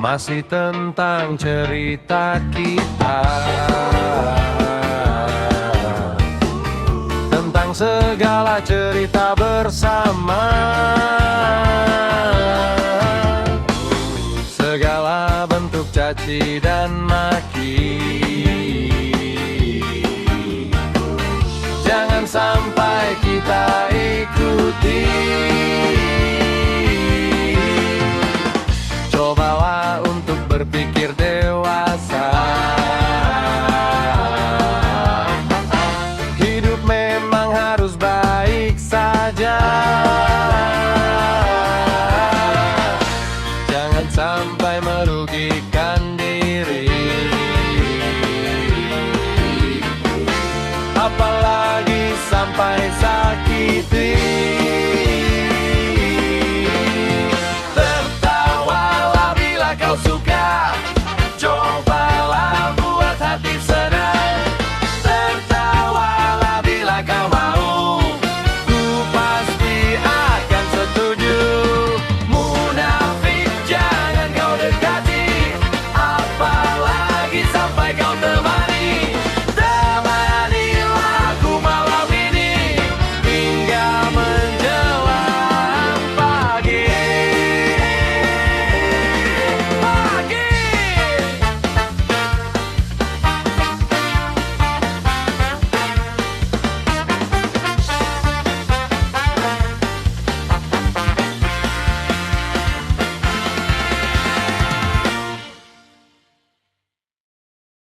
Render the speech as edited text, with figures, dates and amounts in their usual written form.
masih tentang cerita kita, tentang segala cerita bersama, segala bentuk caci dan maki. Jangan sampai kita ikuti. Cobalah untuk berpikir dewasa. Hidup memang harus baik saja. Jangan sampai merugikan